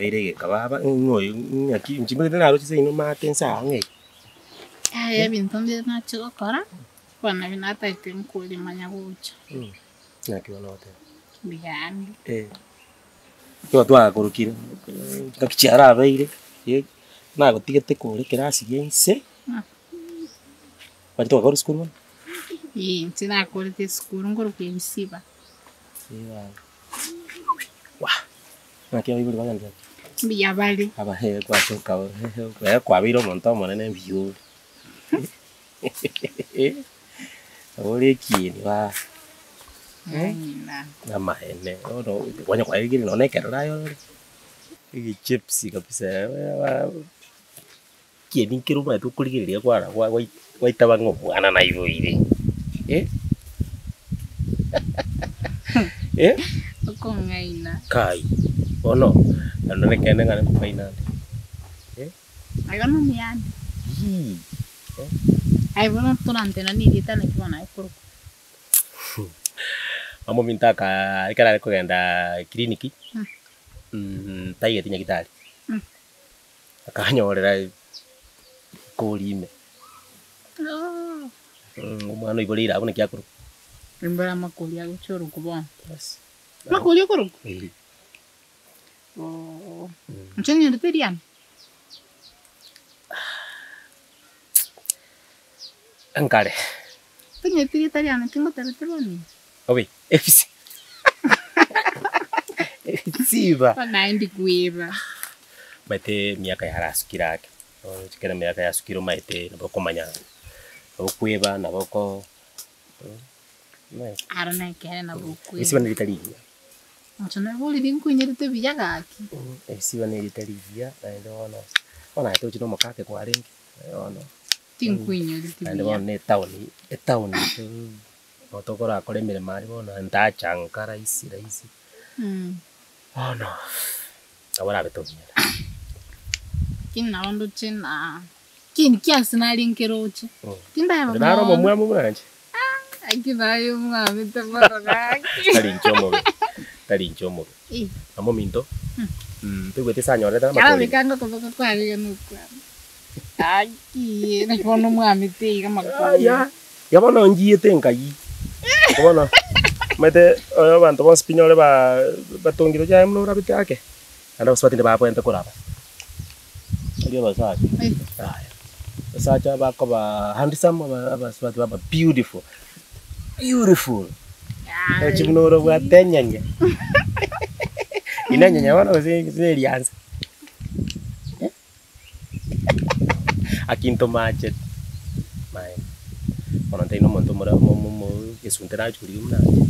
Yabeire egeka baba, ng'a oyo ng'aki inche mbwate naroche seino maate nse aa ng'a eye. Yaya ebinto mbire nachia gokora, bono nabio natagete nkoria manya gocha. Naki bono ogoteba? Mbuyande. Eh, ekero twagakorokire, chingaki chiarabeire, eh, nagotigete kore ekerasi gia inse, kwachete gokora esukuru bono? Eeh, inche nakorete esukuru nkorokwa Ebisiba. Naki abaibori bagendererete? Mbuya bare. Abahe gwachoka ekero kwabeire omonto omonene mbuya ore. Ore ekieni baa. Amaene bono onye kwaegire nonye na ekerore aye orore, egichipsi kabisa ekieni nkere omanyete okorigereria kwara gwa gwa gwaitaba ng'a omwana naiboire Okong'aina. Kai, bono naende nekeene ng'a nkong'aina nde. Aiga nomuyani. Yii. Aye bono torantena na erieta naki bono aye okorokwa. Mama ominto aka ekero are kogenda clinic, taigeti nyagitari, akanyorera ekori ime. Omwana oiboreire abwo naki akorokwa? Nimbore amakori agochia orokwa bono. Yes. Amakori okorokwa? Eeh. Oo. Inche ng'endete riane? Nkare. Tonyeti rieta riane tingotebeti bono? Obe, ebisi ebisiba. Bono naye ndikweba. Omanyete emiaka yarasukire ake, bono ekero emiaka yasukire omanyete nabo okomanya, nabo okweba nabo oko omanyete. Aro nekeene nabo okweba. Ebisiba nerieta rigiya. Inche naborire nkoinyerete buya gaki. Ebisiba nerieta rigiya naende bono, bono aye tochi na omokate kwarenge, bono. Tinkoinyoreti Naende buya. bono na etaoni, etaoni nabo tokorakora emeremo aria bono ntacha nka rahisi rahisi, bono nabo orabe tobinyora. Lakini nabo ndoche na kindi kiase nare nkeroche, tindayeba Onde nare mono. omomwamu buna inche? Aki naye omwamete mono gaki. Tari inche omobe, tari inche omobe. Eh. Mama ominto, toigwete ase anyorete amatori. Karabeka ngokoboko kwarenge nokwama. Gaki naki bono omwamete iga amakori. Yaya, iga bono ngiete nkai. Igo bono, omanyete abanto bonsi pi nyore ba batongire oche aye buna orabete ake, naende abasubati nde babwenerete koraba. Tari abasacha, yaya. Abasacha bakoba handsome, aba abasubati baba beautiful, beautiful. Roche buna ore obwate enyenya, ina enyenya bono gose gose eriansa. Aki ntomachete, maene. Bono ntari na omonto omore omo omo omo egesunte nagochia korigia buna inche.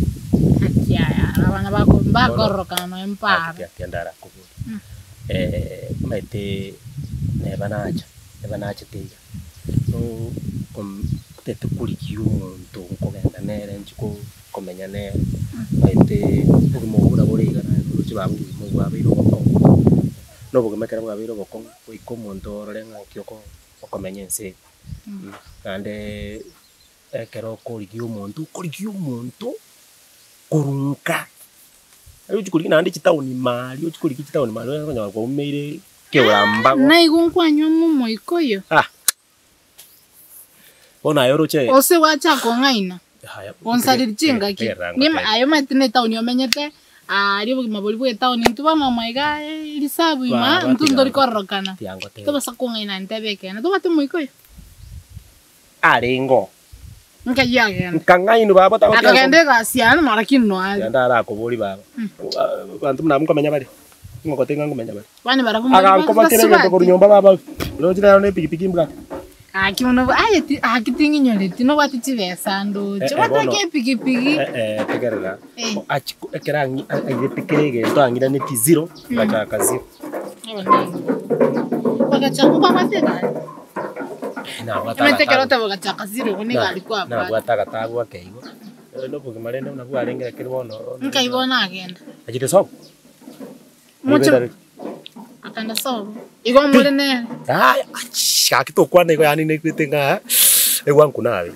Aki aya abana bako mbakororokana nonya mparo. Aki tiga ndarakoborie, omanyete neba nacha, neba nachete iga, so kom ntagete korigia omonto nkogenda nere nchie ko komenya nere, omanyete obogima obo buna bore iga naye oroche baba obogima obo bwabeire obokong'u. Na obogima ekero bwabeire obokong'u, goika omonto orore ng'aki oko okomenya ense eye. Naende ekero okorigia omonto, okorigia omonto korwa nka, aye ochia korigia naende chitaoni ime aria, ochia korigia chitaoni ime aria okonyora kwaumeire ekeorambago. Naigo nkwanywa momoika oyo. Ah! Bono aye oroche. Gose gwacha kong'aina, Yaya, gonsareri chingaki. tegerera Nima ngotebie. aye omanyete na etaoni omenyete, aaria obogima boria bwa etaoni intwe bono omo iga risabu ima, Baba, intwe tiga ntori ngo- kororokana. tiga ngotebie. Tobasa kong'aina ntebe ekeene, tobwate omoika oyo? Arenge oo. Nkai agenda. Nkang'ainwa baba tagotiga Akagenda egasi yane naro lakini noare. Genda arakobori baba. Abanto buna abwo nkomenya bare. Ng'ogote ng'a nkomenya bare. Kwani barabwo mbari Agankoba kera egento korwa nyomba baba. Roche nero ne epikipiki mbwate. Gaki bono aye ti gaki ting'inyoreti nobwate chibesa ndoche. Eh, eh, Obwate bono. ki epikipiki. Eh, eh, tegerera. Eh. Achi ekero ang'i airete kera egento ang'iraneti zero, ngachaka zero. Bagachaka nkwabwate egari? Nabwate Omanyete ekero agatabu. oteba ogachaka zero igo na egari kwabwate. Nabwate agatabu ake igo. Korende obogima rende buna bwarenge lakini bono. Nkai bono agenda? Achete sobo. Moche akagenda sobo. Igo more nere? Yaya achii gaki tokwana igo yaani naigwete ng'a egwanku nabe.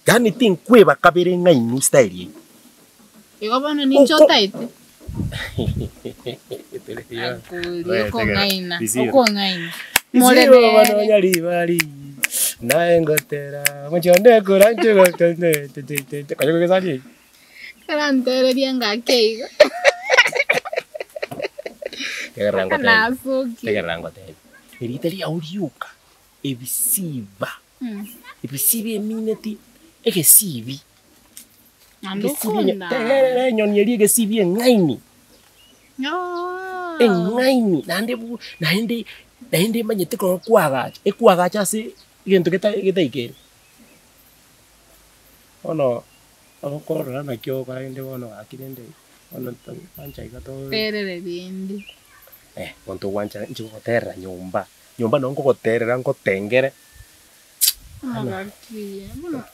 Yaani tinkweba kabere ng'a inwe style eyio. Igo bono ninche Oko- otaete? Akori okong'aina, okong'aina. More nere. Nyaribari naye ngotera mochonde koranche gote Karantereria ng'ake iga. Tegerera ngotebi. Nasokia. Tegerera ngotebi. Erieta riao rioka ebisiba. Ebisiba emineti egesibi. Naende Egesibi enye- okonda. Tegerera enyoni eria egesibi eng'aini. Oh. Eng'aini naende bu naende naende emanyete ekero kwagacha, ekwagacha ase egento geta getaikere. Bono okorora naki ogokora rende bono gaki rende bono togwancha iga to Terere rende. Eh, bono togwancha inche ngogoterera nyomba, nyomba nabo nkogoterera ngotengere. Gaki bono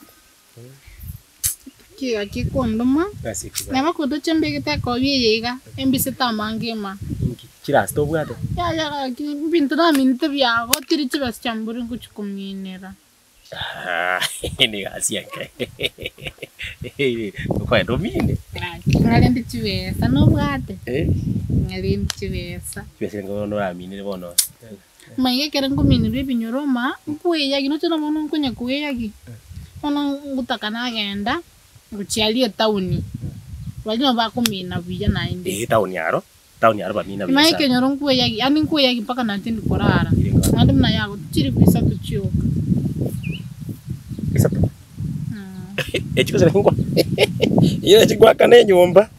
ki gaki kondoma, Ase eki bono. nabo kotoche mbegete ekobi eye iga, embisete amange ima. Inki? Chirasi tobwate? Yaya gaki ebinto naminete biagotire chibesa chiambori ngochi kominera. Negasi enke okogenda omine. Gaki ng'arende chibesa nobwate? Eh. Ng'arende chibesa. Chibesa nigo bono oraminere bono. Maiga ekero nkominerwa ebinyoro ma, nkoeyagi noche na bono nkonya koeyagi, bono ngotaka nagenda ngochia aria etaoni, baria nabo bakomina buya naende. Eeh etaoni aro, Town aro bamina buya Kimanye sana. ekenyoro nkweyagi, yaani nkweyagi mpaka na tindi korara. Irenga. Naende buna yago chilifu isato chioka. Isato. Mm. Echi gose ningwa iyo echi ngoakana enyomba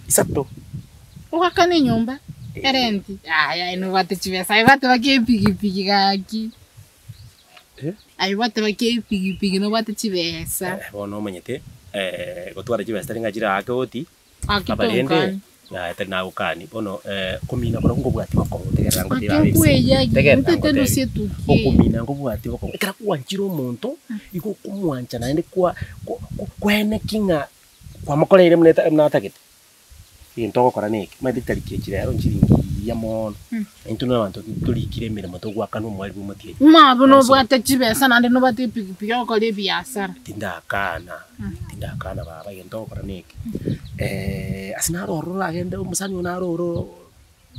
isato. Ogoakana enyomba, erenti, yaya aye nobwate chibesa, aye bateba ki epigipigi gaki. Eh? Aye bateba ki epigipigi nobwate chibesa. Eh, bono omanyete gotwara chibesa tari ng'a chiraake oti. Gaki Aba rende, tonkani. yaya tari nagokani, bono komina korokwo nkobwati bokong'u tegerera ngotebi Gaki abe ase, nkweyagi, tegerera ntete ngotebi, ndusie etuki eye. okomina nkobwati bokong'u, ekero gwanchire omonto, igo okomwancha naende kwa kwa kwaeneki ng'a kwamokoreire buna eta buna atagete, egento ogokora neke, omanyete chitariki echi rero nchiringiiya mono, intwe na abanto torikire emeremo togoakana omwari bwa omotienyi. Mabo nobwate chibesa naende nobwate epigipigi ogokora ebiasara. Tindakana, tindakana baba egento ogokora neke, ase naro ororo oragende omosani one naro oro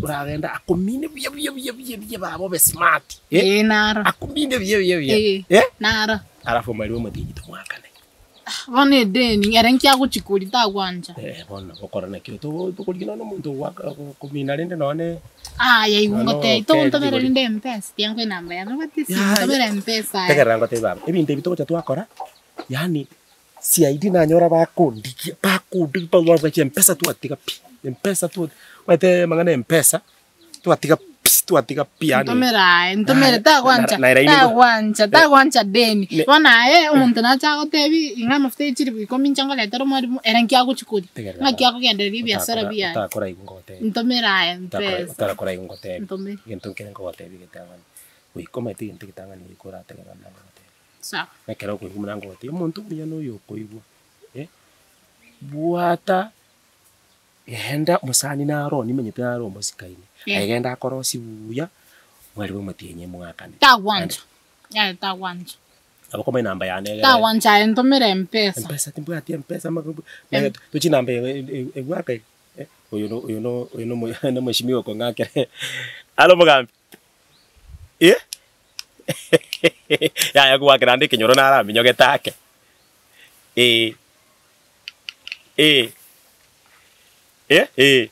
oragende akomine buya buya buya buya buya baba obe smart eh, Ee naro. akomine buya buya buya Ee, eh, naro. alafu omweri bwa omotienyi tomwakane. Bono edeni ere nki agochikoria tagwancha. Eh, bono gokora naki to tokorigia nonya omonto ogoaka komina rende nonye Aya igo Nonya ngotebia okeri togontomera rigori. rende mpesa tiga nkoe enamba yane obwate esimu Yaya. ntomere mpesa aye. Tegerera ngotebi baba, ebinto ebi togocha twakora, yaani CID nanyora bakondigia bakondigia mpaka mpesa twatiga pi, mpesa twa omanyete amang'ana ya mpesa. Twatiga pi, twatiga pi yaani. Ntomere aye, ntomere Naye- tagwancha, na- na- tagwancha, tagwancha deni. Ne- Bono aye, omonto nache agotebi, ing'a amafuta ya chilifu ikomi inche ngoretere omwalimu, ere nki agochi koria? Tegerera Ng'aki baba. akogendereria ebiasara Otakora- biaye? Otakora igo ngogotebi. Ntomere aye Otakora- mpesa. otarakora igo ngogotebi. Ntomere. Egento nkere ngogotebi egetang'ani, goika omanyete egento egetang'ani goika orategerera buna ngogotebi. Sawa. Ekero okoigwa buna ngogotebi, omonto omuya noyo okoigwa, eh, bwata. Genda omosani naro nimenyete naro omosikaine, aye genda akorosie buya, mwari bw'omotienyi mwakane. Tagwancha, yaya tagwancha. Nabo komanya enamba yane egere. Tagwancha aye ntomere mpesa. Mpesa timbwati mpesa tochie namba eye ebwate iga, oyo no oyo no oyo no omweshimiwa okong'akera aro omogambi eh yaya goakera ande ekenyoro naraminyogete ake eh. Eh, eh, eh,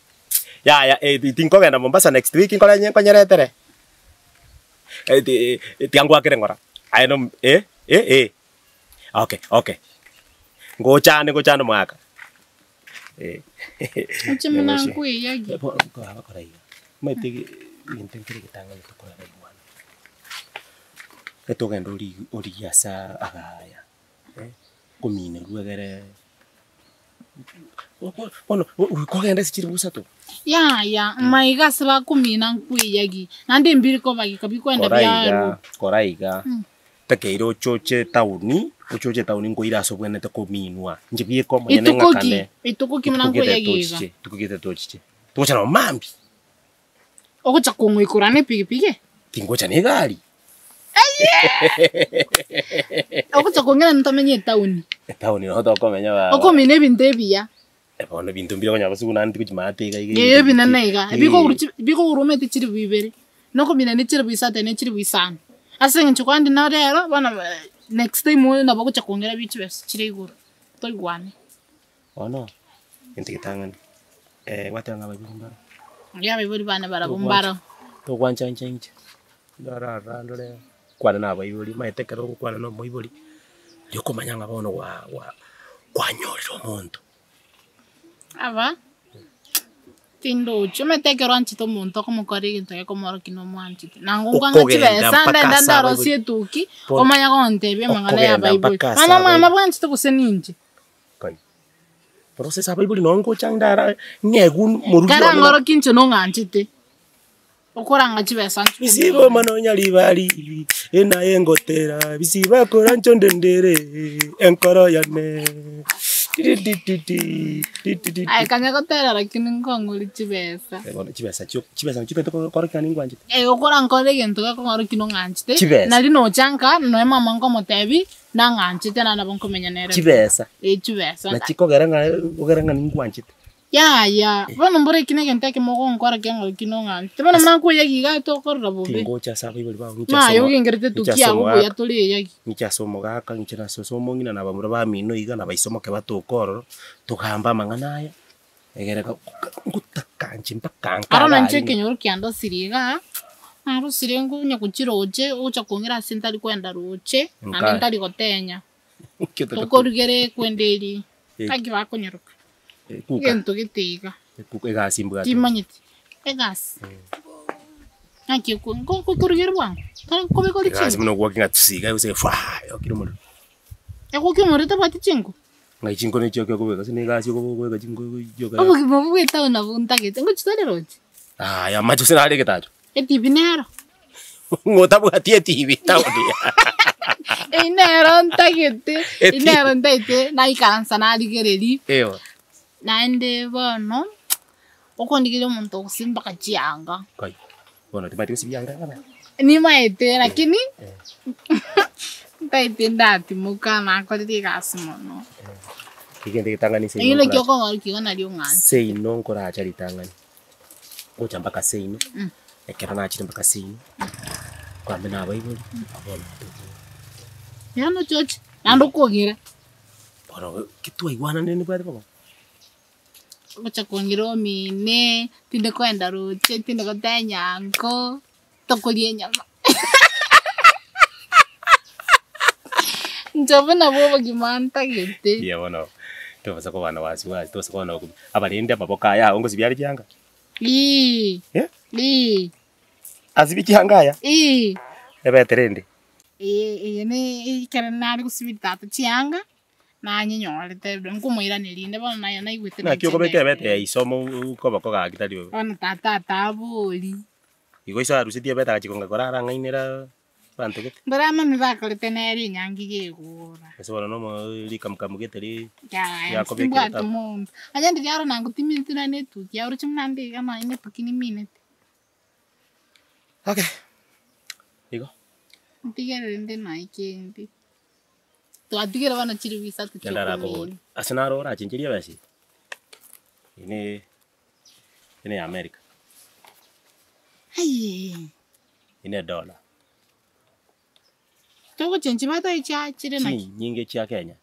yaya eh, ti- tinkogenda Mombasa next week nkore nye nkonyeretere, eh, ti tiga ngwakere ng'ora, aye nom eh, eh, eh, okay okay, ngochande ngochande omogaka eh, Inche buna nkoeyagia. Bo bakora iga, omanyete ege egento nkere egetang'ani tokora baigwana, etogenda ori origie ase agaya. Kominerwa egere bono kogenda ase chiribu isato. Yaya, maiga ase bakomina nkweyagi, naende mbiri kobageka bikoenda Kora iga, biarwa. kora iga, takeire ochoche etaoni, ochoche etaoni nkoire ase obwenerete kominwa, inche bieka omonyene Ituko ki? ng'akane. Ituko ki buna Ituko gete nkweyagi iga? tochiche, ituko gete tochiche, togocha nabo mambia. Ogocha kong'oikora na epigipigi? Tingocha na egari. Ogocha kong'ira ntomenye etaoni. Etaoni noo tokomenya baba. Okomina ebinto ebiya. Bono ebinto mbire okonyora basugu naende tigochimanyete iga iga Eeh ebinene iga, bikogurwa chi bikogurwa omanyete chilifu ibere, na okomina ne chilifu isato ne chilifu isano. Ase eng'encho kwani na rero bono next time oyo nabo ogocha kong'ira bi chibesa chire igoro, toigwane. Bono, egento getang'ani, gwateba ng'a abaibori mbaro. Eeh abaibori bane barabwo mbaro. Togwancha inche inche, ndore aroro ndore kwana na abaibori, omanyete ekero ogokwana na omoibori, riria okomanya ng'a bono gwa gwa kwanyorire omonto. Aba, tindochi, omanyete ekero oanchete omonto okomokora egento gekomorokia nomwanchete, nang'o nkwanga Okogenda chibesa mpaka ndagenda ase ndarosie abaibori. etuki, Bono, omanye gontebia amang'ana ya okogenda abaibori. mpaka ase Mama mama abaibori. bwanchete gose ninche? Kai, bono ase abaibori noo ngocha ndara ng'egwe morugi one na. Karang'orokie inche nong'anchete. Okoranga chibesa Bisiba omwana onyaribari, enaye ngotera, bisiba koranche ondendere, enkoro yane titititi, titititi. Aye kanya gotera lakini nkong'ore chibesa. Eh, bono chibesa chio chibesa nachio totagete korokia ng'a ningwanchete. Eh, okorankore egento gekong'orokia nong'anchete, Chibesa. nari nocha nka, noe mama nkomotebi, nang'anchete naende nabo nkomenya nere. Chibesa. Eh, chibesa. Nachi kogera ng'a ogere ng'a ningwanchete. Yaya, bono mbore eki negento ekemo ogonkora kiang'o eki nong'anchete. Bono buna nkoeyagia iga tokorora bobe. Tingocha ase abaibori bao ng'iche ase Naye omo- ogengerete ng'iche etuki ase yago buya omogaka, tore eyagi. ng'iche ase omogaka, ng'iche na ase omong'ina na abamura bamino iga na baisomoke batoke ororo, togambe amang'ana aya, egere ngotaka inche mpaka nkabe Aro nainche aria. ekenyoro kiandosirie igaa, narosire nkonya gochia roche, ogocha kong'ira ase ntari koenda roche, naende Nkae. ntari gotenya. Nki otagete Tokorugera ekwende eria, Eh. naki bakonyeroka. Ekuka. Egento gete iga. Ekuka egasi mbwate. Timanyeti, egasi. Naki eko nko nkokorugeria bwango, tari nkobeka ore Egasi chinko. buna ogwokia ng'a tsi iga gose fwaa yokire omorero. Egwokia omorero tabwati chinko? Ng'ai chinko ne chioki okobeka ase na egasi okoba okobeka chinko chioka. Obogima obwo bwa etown nabwo ntagete, ngochi tore roche? Aya amache gose nare egetacho. Etibi nero. Ng'a otabwati etibi town. Eyio nero ntagete, eyio Etibi. nero ntaete naikaransa narigereria, Ewa. naende bono, okondigeria omonto gose mpaka chianga. Kai, bono timanyeti gosibia anga abana? Nimaete lakini, ntaete ndatimoka nakorire egasi mono. Egento egetang'ani ase Lakini ino naki nkorache. okong'orokia igo nario ng'anchete. Seino nkoracha ritang'ani. Gocha mpaka seino, ekero nachire mpaka seino, nkoambe na abaibori, bono togo. Yaani ochoche, naende okogera. Bono ki twaigwananire nibwate bobe. Ogocha kong'ira omine, tinde koenda roche, tinde gotenya nko, tokoria enyama. Inche obwo nabwo obogima ntagete. Mbuya bono, tobasa koba na wasiwasi, tobasa koba na okobi abarende amaboko aya ago ngosibia are chianga? Ii, Eh? ii, Asibie chianga aya? ii. Ebete rende? Eye eye ne ekero nare gosibia tata chianga, nanyenyorete nkomoiraneria rinde bono naye naigwete Naki okobeka ebete ya iso mo koboko gaki tari bobe. Bono tata atabori. Igo iso arusetie ebete agachia konga korara ang'ainera abanto gete. Mbere amani bakorete nere enyangi gegora. Ase bono nomo rikamukamu gete ri Yaya riakobekire timbwati tap. monto. Onye ndiri aro nango timineti nonya na etuki aroche buna nde iga nonya na etuki nimineti. Okay, igo. Ntigerere nde nonya kende. Twatigire bono chiribu isato Kende arakobori, chiokomina. ase naro orachencherie ebesa eye, eye ne eye ne ya America. Aye. Eye ne dollar. Togochenchia batoe chiachire naki? Chinyinge chia Kenya.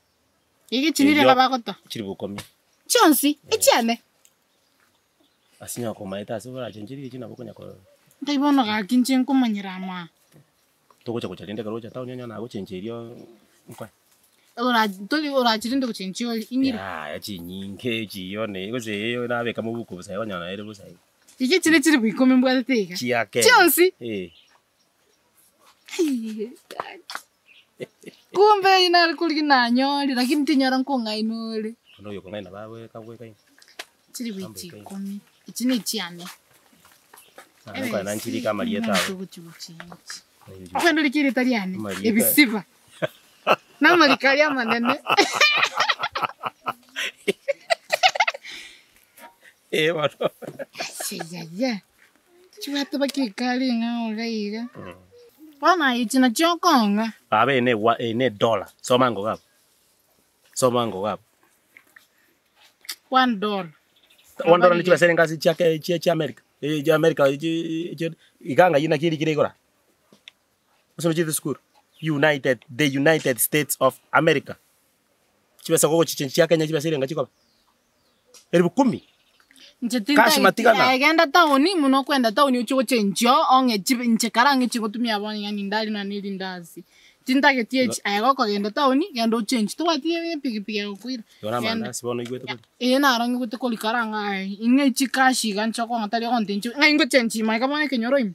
Iga echi niria Eyio bagotoa. chiribu ikomi. Chionsi, echiane. Ase onye komaete ase orachencherie echi nabo okonya ko. Nkai bono gaki inche nkomanyera amaa. Togocha gocha rende ekero ogocha town onye nagochencheria nkoe. Ora tori orache rende gochenchia ore ing'ire. Yaya chinyinge echi one gose eye nabeka mobuko bosa igo onye ere bosa igo. Iga echi nechiribu ikomi mbwatete iga. Chia Kenya. Chionsi. Eh. Aiiye gaki. Kumbe eyio nare korigia nanyore lakini tinyora nkong'aina ore. Bono oyo okong'aina babweka bwekaine. Chiribu echi ikomi, echi ne echiane. Naende nkoenda nchirike amarieta abo. Togochi gochenchi. Okogenda orike erieta riane, Amarieta. ebisiba, na amariko aria amanene. Eh bono. Yaya, chibwate mpaka ekari eng'ao iga iga. Bono aye echi nachio okong'a. Baba eye ne eye ne dollar, soma ango iga abwo, soma ango iga abwo. One dollar. One dollar ne chibesa erenge ase chia ke chia chia America, chia America chi chi iga ng'ai naki erikire igoro aa. Gose nochiete esukuru? United, the United States of America. Chibesa gogochichenchia chia Kenya chibesa erenga chikoba? Elfu kumi. Inche Cash tintageti matigana. aye genda town buna okoenda town ochie gochenchia ong'e chibe inche kare ang'e chigotumia bono yaani ndari nonya na erindasi. Tintageti echi aye gokogenda town genda ochenchi tobwati epikipiki egokoira Igo na genda. amandasi bono oigwete koria. Eye naro ng'igwete koria kare ang'e aye ing'e chikashi iga nche okong'a tari ogontebia inche ng'ai ngochenchi ime iga bono ekenyoro ime.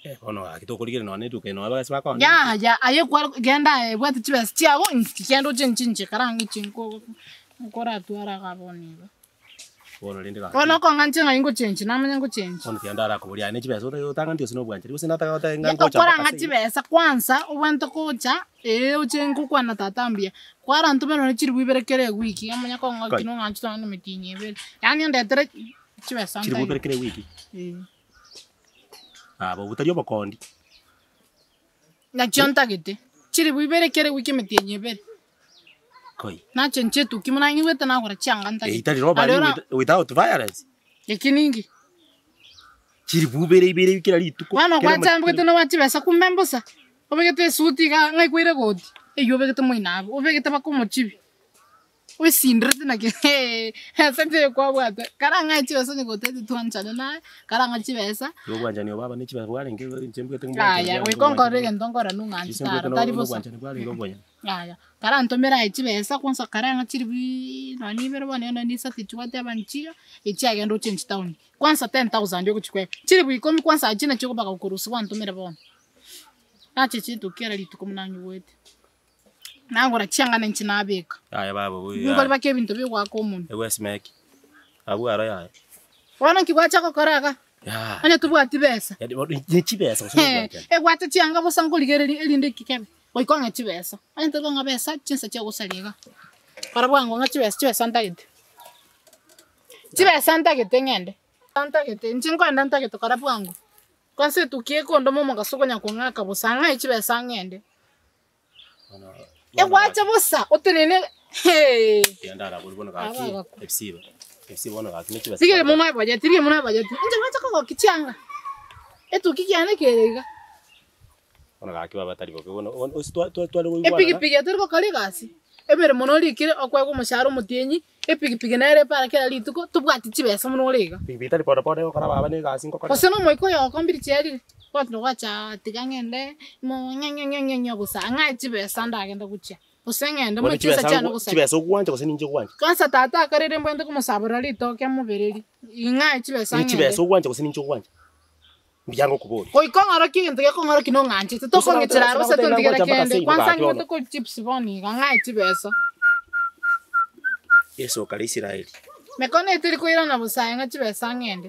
Eh, bono gaki tokorigereria nonya na eduka eye nonya bagasi bakooni. Yaya aye kware genda aye ebwate chibesa chiago inki genda ochenchi inche kare ang'e inche nko nkoratwara iga bono iga. Bono rende gaki. Bono okong'a inche ng'ai ngochenchi namanya ngochenchi. Bono tiga ndarakoboria aye ne chibesa ota otang'aneti gose nobwanchani gose nataka goteba ng'a ngocha mpaka Okorang'a ase iga. chibesa kwanza obwenerete gocha ee oche ngokwana tata mbuya, kwarantomera nonye chiribu ibere kera ewiki omanye kong'a Kai. ki nong'anchete nonye na emetienyi ebere, yaani ondetere chibesa Chiribu ntagete. ibere kera ewiki? Eeh. Aba obwo tari obokondi. Nakio ntagete, chiribu ibere kera ewiki emetienyi ebere. Koi. Nache inche etuki buna nyigwete nagora chianga Eyio ntagete. tari robbery Aria ora without violence. Eki ninki? Chiribu ibere ibere kera rituko. Bono kera omo- gwachambogete nobwate chibesa kumbe mbosa, obegete esuti iga ng'ai kwaire egoti, eywo obegete moino abwo, obegete mpaka omochibi. Oisinderete naki ase inche kwabwate, karang'ae chibesa onye goteti twanchane naye, karang'ae chibesa. Igo obwanchani obo aba ne chibesa bwarenge inche mbwete ngobwanchani Yaya, bwarenge goika onkorere obwanchani egento nkore nong'anchete Inche mbwete aro, tari bosa. nobwanchani bwarenge obonyene. Yaya, karantomere aye chibesa kwanza karang'ae chiribuuuii nonye ibere bono nonye na isato echi gwateba nchiyo, echi agende ochenchi town. Kwanza ten thousand ogochi koegwa, chiribu ikomi kwanza achio nachio okobaka gokorusia gwantomera bono. Nache chintuki kera rituko buna nyigwete. Nagora chianga na inche nabeka. Yaya baba oyo Nigo yaya. baka ebinto bigoaka omonwe. Egwesimeki. Abwo aro yaya. Bono nki gwacha gokora iga? Yaya. Onye tobwati besa. Yaani bono ne chibesa gose Hee, nobwanchani. egwate chianga bosa nkorigereria erinde eki kebe, goika ong'e chibesa. Onye tori kong'a besa, chinsa chia gosaria iga. Kora bwango ng'a chibesa, chibesa ntagete. Chibesa ntagete ng'ende, ntagete, inche nkoenda ntagete kora bwango. Kwanza etukia ekondoma omogaso okonya kong'aka bosa, ng'ae chibesa ng'ende. Egwacha bosa otenene hee. Tigere mono ebajeti, tigere mono ebajeti. Inche gwacha kogokia chianga, etuki kiane kere iga. Epigipigi eye tori gokora egasi, emeremo norikire okoegwa omoshahara omotienyi, epigipigi nere epara kera rituko, tobwati chibesa buna ore iga. Gose na omoika oyo ogokombire chiarire, gwateba gwacha tiga ng'ende mo ng'e ng'e ng'e ng'e bosa, ng'ae chibesa ndagende gochia, gose ng'ende mo chinsa chiane gosaba. Kwanza tata akarire mbwente komosabora ritoke amobereri, ing'ae chibesa ng'ende. Goika ong'orokie egento gekong'orokia nong'anchete, tokong'echera aro gose tontigera kende, kwanza ng'igwete kori chips bono iga, ng'ae chibesa. Mekono eye teri koirana bosa aye ng'a chibesa ng'ende.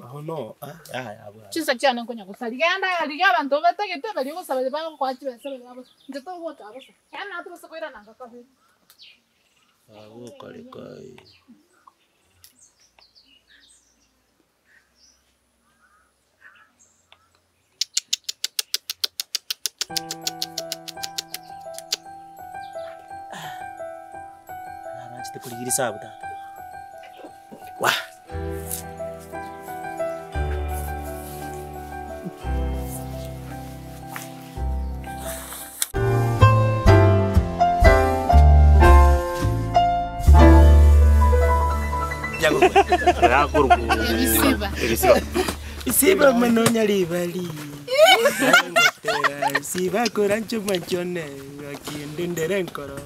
Chinsa chiane nkonya gosaria, genda aye rigia abanto obatagete baria ogosaba baria bagokoa chibesa baria bagosa, inche togocha bosa, yaani nabo tobasa koirana nka kabere. Naranchete korigia risabu tata. Wah! Ebisiba. Ebisiba. Siba mono nyaribari Siba koranche machone Gakende ndere nkoro.